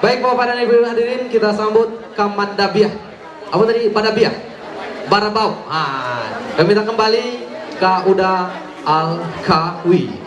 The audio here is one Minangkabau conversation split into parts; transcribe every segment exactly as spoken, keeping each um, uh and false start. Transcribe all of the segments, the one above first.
Baik, Bapak dan Ibu hadirin, kita sambut Kamandabiah. Apa tadi? Padabiah? Barabau. Ah, kami minta kembali ka Uda Al-Kawi.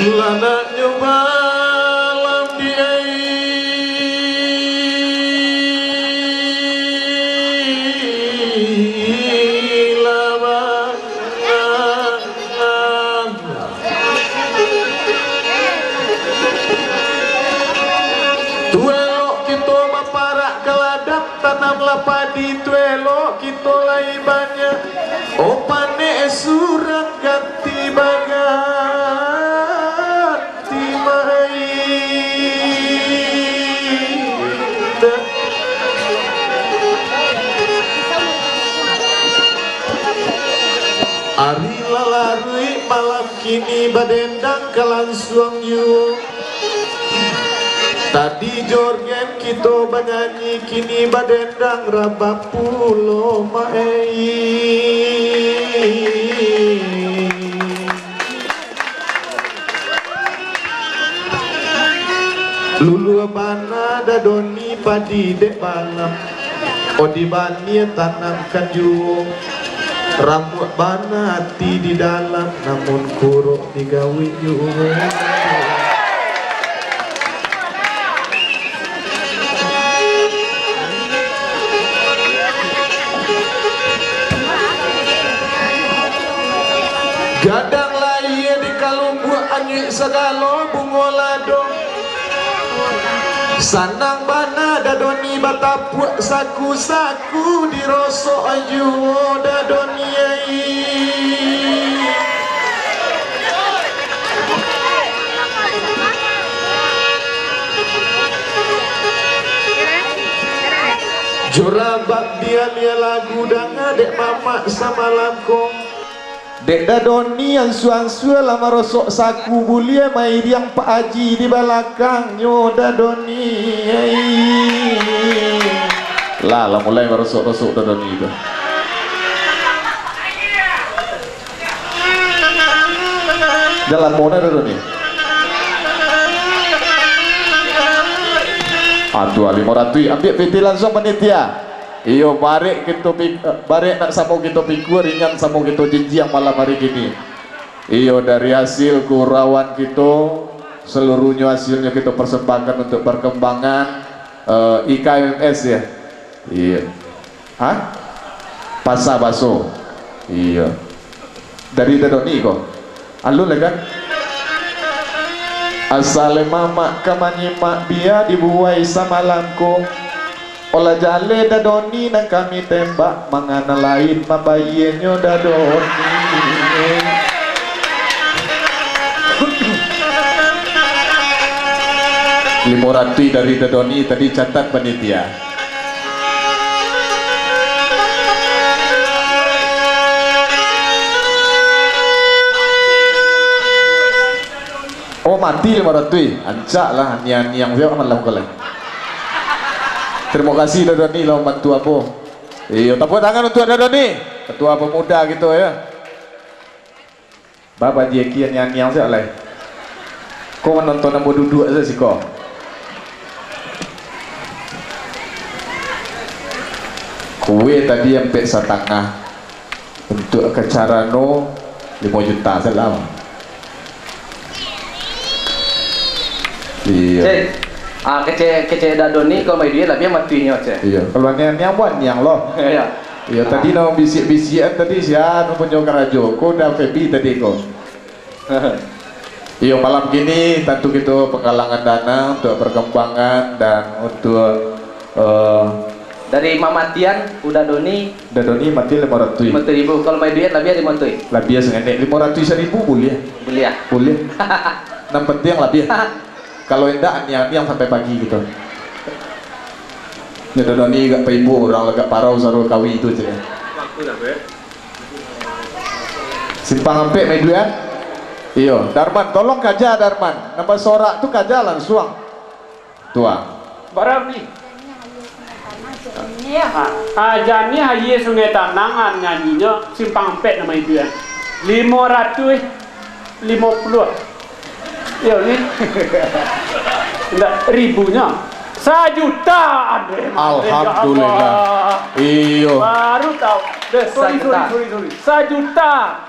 Lanaknyo balam di aia labangan. Tu elok kito baparak ka ladang, tanamlah padi, tu elok kito lai banyak. Oh, panek surang ganti baganti main. Ari lah laruik, malam kini badendang ka lansuang juo. Tadi jorgen kito banyanyi, kini badendang rabab pulo main. Lulua bana dadoni padi dek balam, odi bania tanamkan juo. Ramuak bana ati di dalam, namun kuruak digawik juo. Gadang layie di kalumbuak, anyuik sagalo bungo ladong. Sanang bana dadoni batapuak, saku-saku dirosok juo dadoni ai. Jo rabab diam-diam lagu danga dek mamak samalam ko. Dek dadoni ansua-ansua lah marosok saku buliah mairiang Pak Haji di balakangnyo dadoni. Lah, lah mulai marosok-rosok dadoni tu. Dah lamo dah dadoni. Ah, tu limo ratuih, ambiak piti lansuang panitia. Iyo, barek kito pik-, barek nak samo kito pikua, ringan samo kito jinjiang malam hari kini. Iyo, dari hasil keurauan kito, seluruhnyo hasilnyo kito persembahkan untuk perkembangan, eh, I K M S, ya. Iyo. Ha? Pasa baso. Iyo. Dari dadoni ko. Alun lai kan? Asa lai mamak ka manyimak, bia dibuai samalam ko. Olah jaleh dadoni nan kami tembak, mangana lain mambayianyo dadoni. Limo ratuih dari dadoni tadi, catat panitia. Oh, mati limo ratuih. Rancak lah, niang-niang siap malam ko lai. Terima kasih Dadoni lah mambantu ambo. Iyo, tapuak tangan untuk Dadoni, ketua pemuda kito, ya. Baba Jeki niang-niang siap lai. Ko manonton ambo duduak sajo siko. Kue tadi ampek satangah. Untuak ka carano limo juta sajo lah. Iyo. Cek, ah, kecek, kecek Dadoni ko main duit labiah matuinyo, cek. Iyo. Kalau niang-niang buat niang lo. Iyo. Iyo, tadi namo bisiak-bisiakan tadi, sia namo punyo karajo. Ko udah Feby tadi ko. Iyo, malam kini tantu kito penggalangan dana untuk perkembangan dan untuk, eh, Dari Mamatian, Uda Doni. Uda Doni mati limo ratuih. Limo ratuih ribu. Kalau Mai Duet, labiah limo ratuih. Labiah sangaik. Limo ratuih saribu buliah. Buliah. Buliah. Nan pantiang labiah. Kalau indak, aniang-aniang sampai pagi gitu. Uda Doni agak paibu, urang agak parau saru kawi tu je. Simpang Ampek, Mai Duet. Iyo, Darman, tolong kaja Darman. Nan basorak tu kaja lansuang. Tuang. Barang ni. Ah, ah, Janiah Aia Sungai Tanang, ah, nyaninyo Simpang Ampek namo itu ya. Limo ratuih limo puluah. Iyo ni. Ndak, ribunyo. Sajuta, Andre, Andre, ya Alhamdulillah. Allah. Iyo. Baru tahu. Deh, sorry, sorry, Sajuta. Sorry, sorry. Sajuta.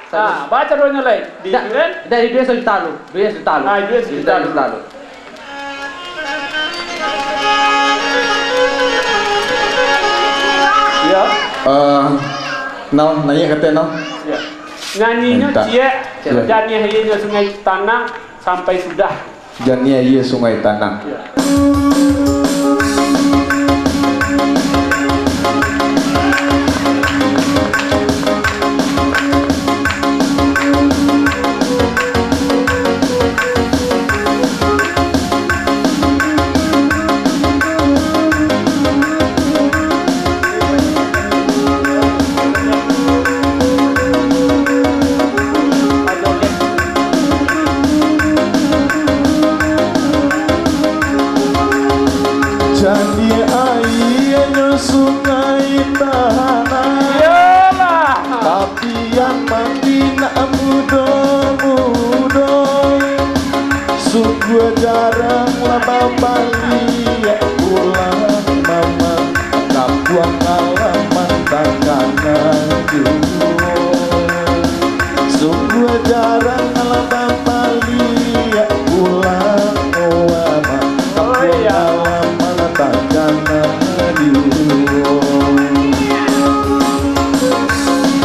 Ah, baca doanyo lai. Di, kan? Dari duit sajuta lu. Duit sajuta lu. Ah, duit sajuta lu. Sajuta lu. Ya. Eh, Nal, naiak kato Nal. Ya. Nyaninyo ciek, Janiah Aia Sungai Tanang sampai sudah. Janiah Aia Sungai Tanang. Janiah aianyo Sungai Tanang. Iyolah. Tapi yang mandi nak mudo-mudo. Sungguah jarang lah babaliak pulang mama. Kampuang halaman takana juo. Sungguah jarang lah babaliak pulang, oh ama. Kampuang halaman takana juo.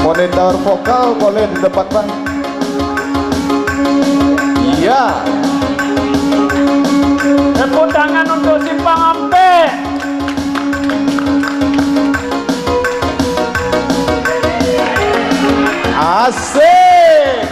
Monitor vokal boleh di depan, Bang. Iya. Tepuk tangan untuk Simpang Ampek. Asik.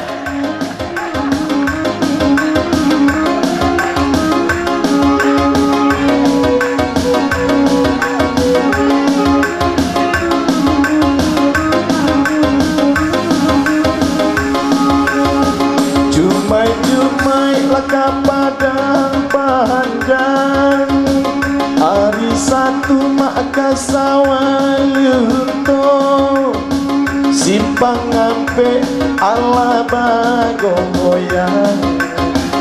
Jumaik-jumaik lah ka Padang Panjang, ari Satu mak ka Sawah Lunto, Simpang Ampek alah bagoyang.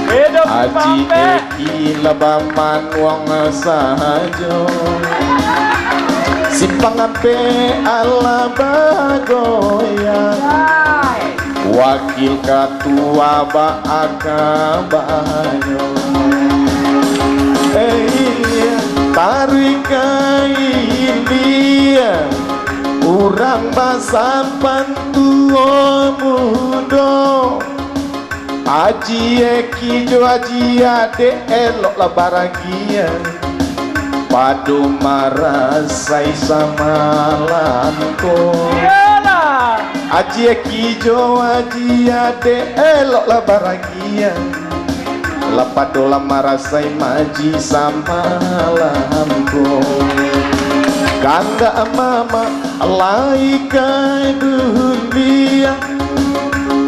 Hidup Simpang Ampek. Aji Eki lah bamanuang sajo. Simpang Ampek alah bagoyang. Hai. Wakil katua baa kabanyo. Eh, taruih ka ilia, urang basampan tuo mudo. Aji Eki jo Aji Adek eloklah baragian, pado marasai samalam ko. Iyolah. Aji Eki jo Aji Adek eloklah baragian, lah pado lah marasai maji samalam ko. Kandak mama lai ka duliah,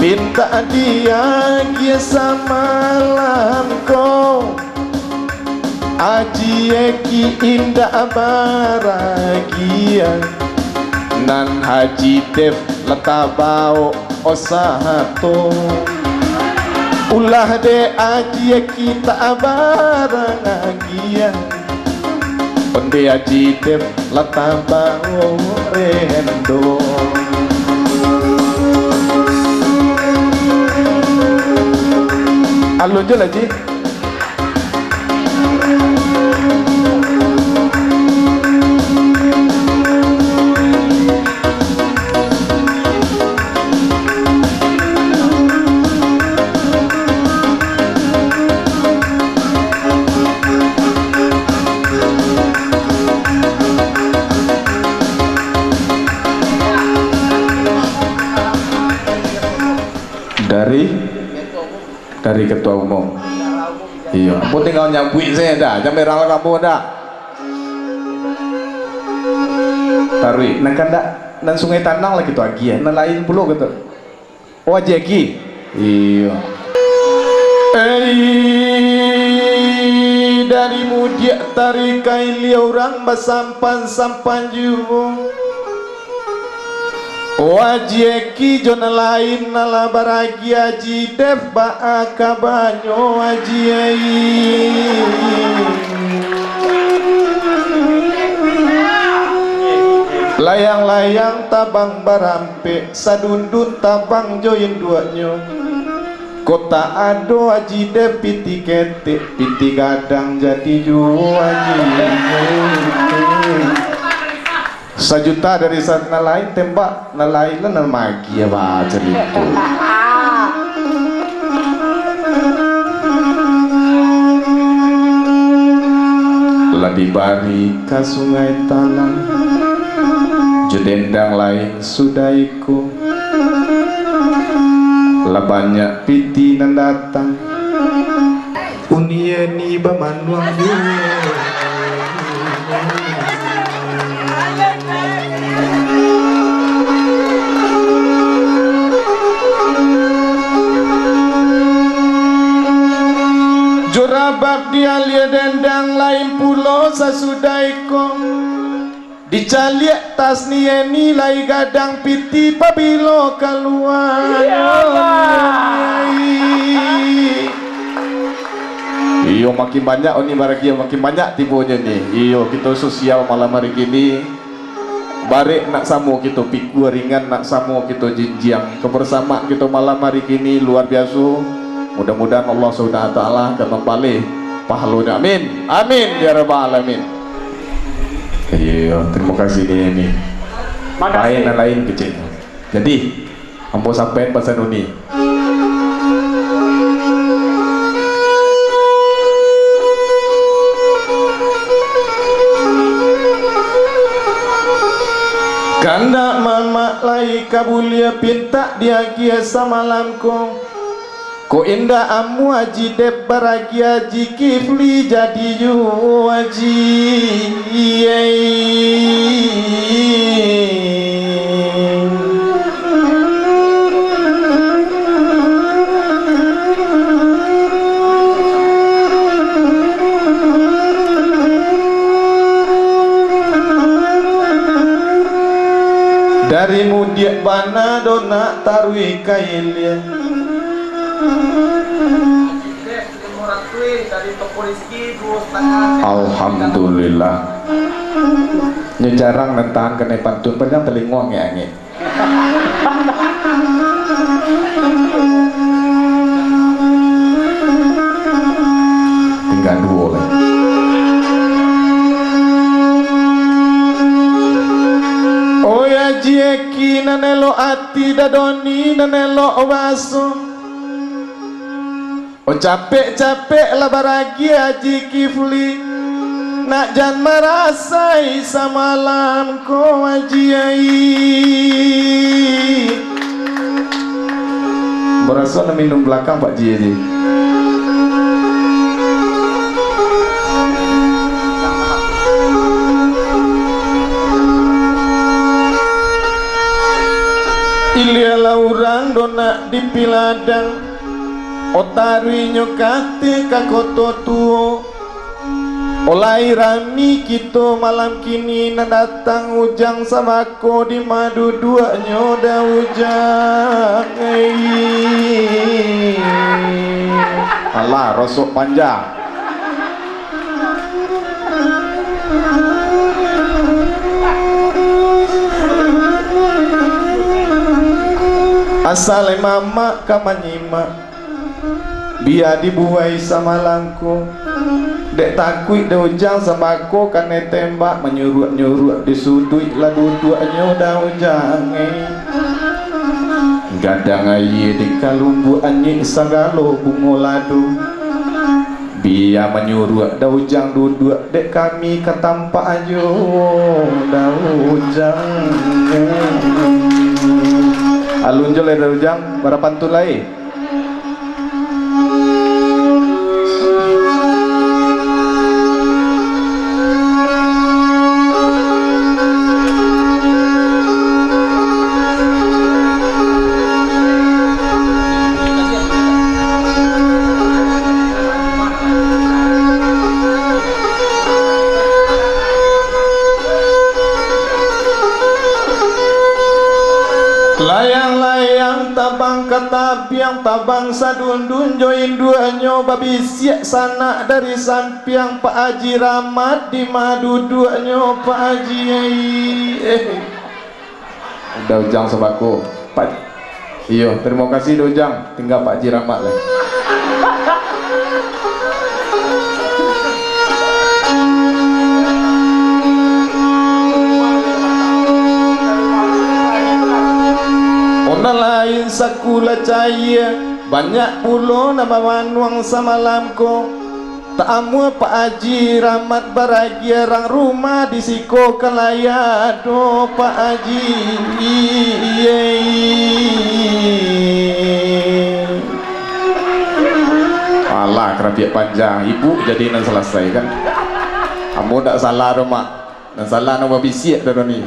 pintak diagiah samalam ko. Aji Eki indak baragiah, nan Haji Dev lah tabao osato. Ulah dek Aji Eki tak barang agiah, ondeh Aji Dev lah tabao rendo. Alun jo lah, Ji. Dari ketua umum. Iyo, ambo tinggal nyabuik sajo dah, jan berang lah ambo dah. Taruih, nan kandak, nan Sungai Tanang lah kito agiah, nan lain pulo kito. Oh, Haji Eki. Iyo. Ei, dari mudiak taruih ka ilia urang basampan-sampan juo. Oh, Haji Eki jo nan lain nan lah baragiah Haji Dev baa kabanyo Haji ai. Layang-layang tabang baram- pek, sadundun tabang jo induaknyo. Kok tak ado Haji Dev pitih ketek, pitih gadang jadi juo Haji. Sajuta dari sa-, nan lain tembak, nan lain lah nan maagiah, baa carito. Lah dibari ka Sungai Tanang, jo dendang lain sudah iko. Lah banyak pitih nan datang. Uni Yeni bamanuang juo. Jo rabab di alia dendang lain pulo sasudah iko. Dicaliak tas ni Yeni lai gadang pitih pabilo kalua. Iyo, Pak. Iyo, makin banyak Uni baragiah, makin banyak tibonyo ni. Iyo, kito sosial malam hari kini. Barek nak samo kito pikua, ringan nak samo kito jinjiang. Kebersamaan kito malam hari kini luar biaso. Mudah-mudahan Allah Subhanahu wa Taala akan mampalih pahalonyo. Amin. Amin ya rabbal alamin. Iyo, terima kasih ni, ni. Makasih. Lain, lain kecil. Jadi, ambo sampaikan pasan Uni. Kandak mamak lai ka buliah pintak diagiah samalam ko. Kok indak amuah Haji Dep baragiah Haji Kifli jadi juo Haji. Dari mudiak bana do nak taruih ka ilia. Alhamdulillah. Nyo jarang nan tahan kanai pantun, padahal talingo angek-angek. Tingga duo lai. Oi Haji Eki nan elok ati, Dadoni nan elok baso. Oh, capek-capek lah baragiah Haji Kifli, nak jan marasai samalam ko Haji ai. Baraso nak minum balakang Pak Ji Haji. Ilia lah urang do nak dipiladang. Oh, taruihnyo ka ateh ka koto tuo. Oh, lai rami kito malam kini, nan datang Ujang Sabako, di ma duduaknyo Da Ujang. Ei. Alah, rosok panjang. Asa lai mamak ka manyimak, bia dibuai samalam ko. Dek takuik Da Ujang Sabako kanai tembak, manyuruak-nyuruak di suduik lah duduaknyo Da Ujang, eh. Gadang aia di kalumbuak anyuik sagalo bungo lado. Bia manyuruak Da Ujang duduak, dek kami ka tampak ajo Da Ujang. Alun jo lai Da Ujang, bara pantun lai. Layang-layang tabang ka tabiang, tabang sadundun jo induaknyo, babisiak sanak dari sampiang, Pak Haji Rahmat di ma duduaknyo, Pak Haji, eh. Udah Ujang sabako. Pak, iyo, tarimo kasih dah Ujang. Tingga Pak Haji Rahmat lai. Nan lain sakulah cayia, banyak pulo nan bamanuang samalam ko. Tak amuah Pak Haji Rahmat baragiah, rang rumah di siko ka layah doh, Pak Haji. Alah, karapiak panjang, ibu jadi nan salasai, kan? Ambo dak salah doh, Mak. Nan salah nan babisiak tadi ni.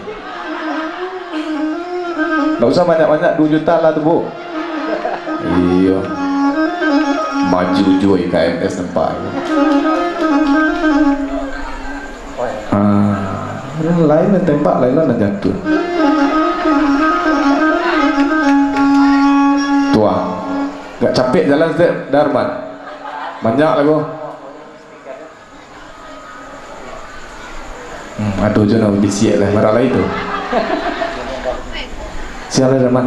Ndak usah banyak-banyak, duo juta lah tu, Bu. Iyo. Maju juo I K M S tempat. Ah, lain nan tembak, lain nan jatuah. Tuah. Gak capek jalan, Zek Darman. Banyak lagu. Hmm, ado jo nan bisiak lah, marah lai tu. Sia lah, Rahmat?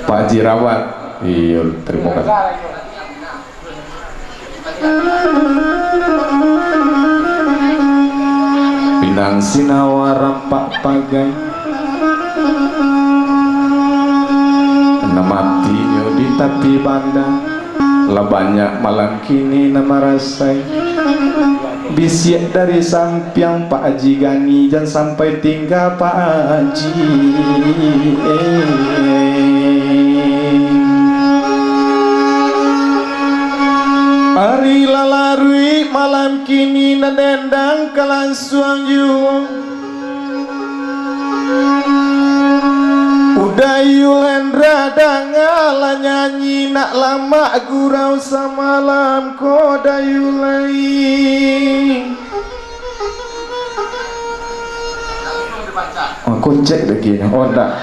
Pak Haji Rahmat. Iyo, tarimo kasih. Pinang sinawa rampak pagai, nan matinyo di tapi banda. Lah banyak malam kini nan marasai. Bisiak dari sampiang Pak Haji Gani, jan sampai tingga Pak Haji. Ari lah laruik malam kini nan dendang ka lansuang juo. Udayu Hendra, dangalah nyanyi, nak lamak gurau samalam ko, Dayu lai. Oh, kocek lagi ni. Oh, ndak.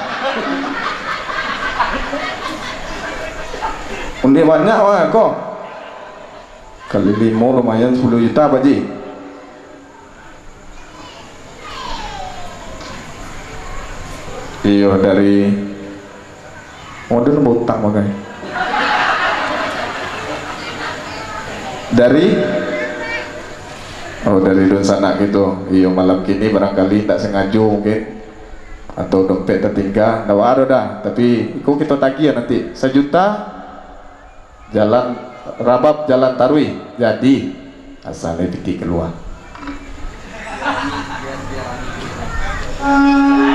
Undi banyak, wah, ko. Kali limo lumayan sapuluah juta, Pak Ji. Iyo, dari modun botang pakai. Dari, oh, dari dunsanak gitu. Iyo, malam kini barangkali ndak sengajo mungkin, atau dompet tatingga, ndak baa doh dah. Tapi iko kito tagih nanti sajuta. Jalan Rabab, Jalan Taruih, jadi. Asalnyo pitih kalua.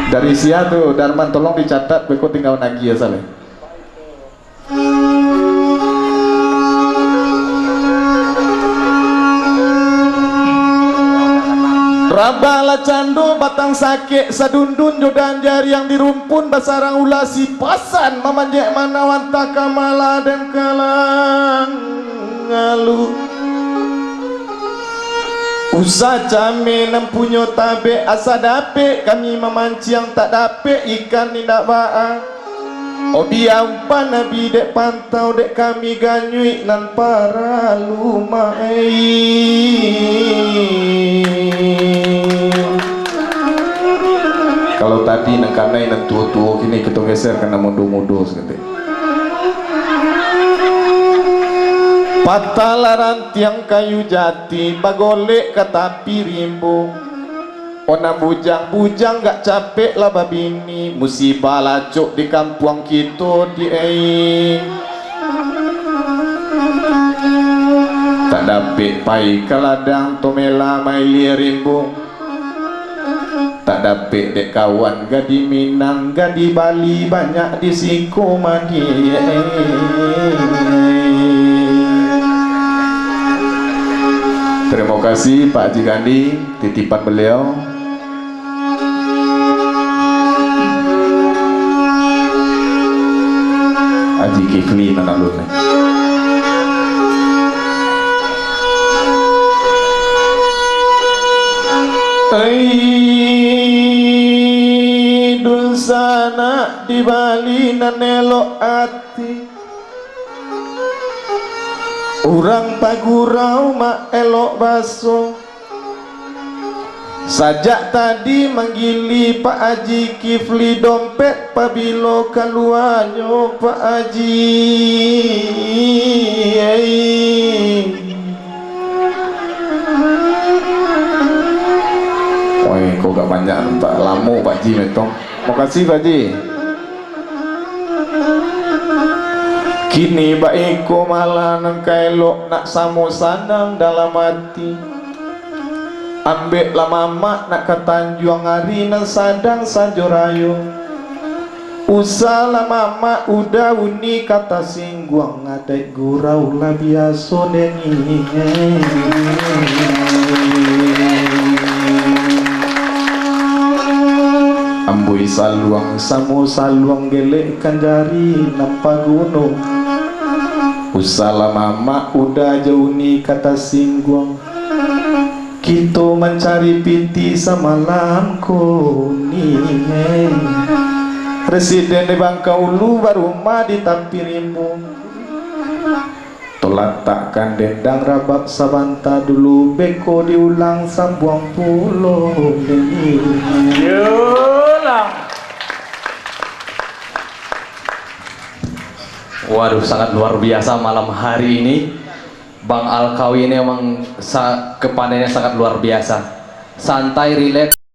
Dari sia tu, Darman, tolong dicatat, beko tingga nagih asalnyo. Rabab lah cando batang sakek, sadundun jo dahan jariang di rumpun basarang ula, sipasan mamanjek manawan, takah malah den kalang alu. Usah cameh nan punyo tabek, asa dapek kami mamanciang, tak dapek ikan indak baa. Odia umpan abih dek pantau, dek kami ganyuik nan paralu main. Kalau tadi nan kanai nan tuo-tuo, kini kito geser ka nan mudo-mudo saketek. Patahlah rantiang kayu jati, bagolek ka tapi rimbo. Oh, nan bujang-bujang gak capek lah babini, musibah lah acok di kampuang kito di ai. Tak dapek pai ka ladang, tomela mailia rimbung. Tak dapek dek kawan gadih Minang, gadih Bali banyak di siko mani. Terima kasih Pak Haji Gandhi. Titipan beliau. Haji Kifli nan alun ni. Ai, dunsanak Dibali nan elok ati, urang pagurau mak elok baso. Sajak tadi manggili Pak Haji Kifli, dompet pabilo kaluanyo Pak Haji? Oi, kok gak banyak, tak lamo Pak Haji metong. Makasih Pak Haji. Kini baiko malah nan ka elok, nak samo sanang dalam ati. Ambeklah mamak nak ka Tanjuang, ari nan sadang sanjo rayo. Usahlah mamak udah uni ka tasingguang, adaik gurau lah biaso dek ni. Ambui saluang samo saluang, gelekkan jari nan paguno. Usahlah mamak udah jo uni ka tasingguang. Kito mancari pitih samalam ko ni. Residen di Bangka Ulu, barumah di tapi rimbo. Tolatakkan dendang rabab sabanta dulu, beko diulang sambuang pulo ni. Yolah. Waduh, sangat luar biasa malam hari ini. Bang Alkawi ini emang sa-, kepandaiannya sangat luar biasa. Santai, rileks.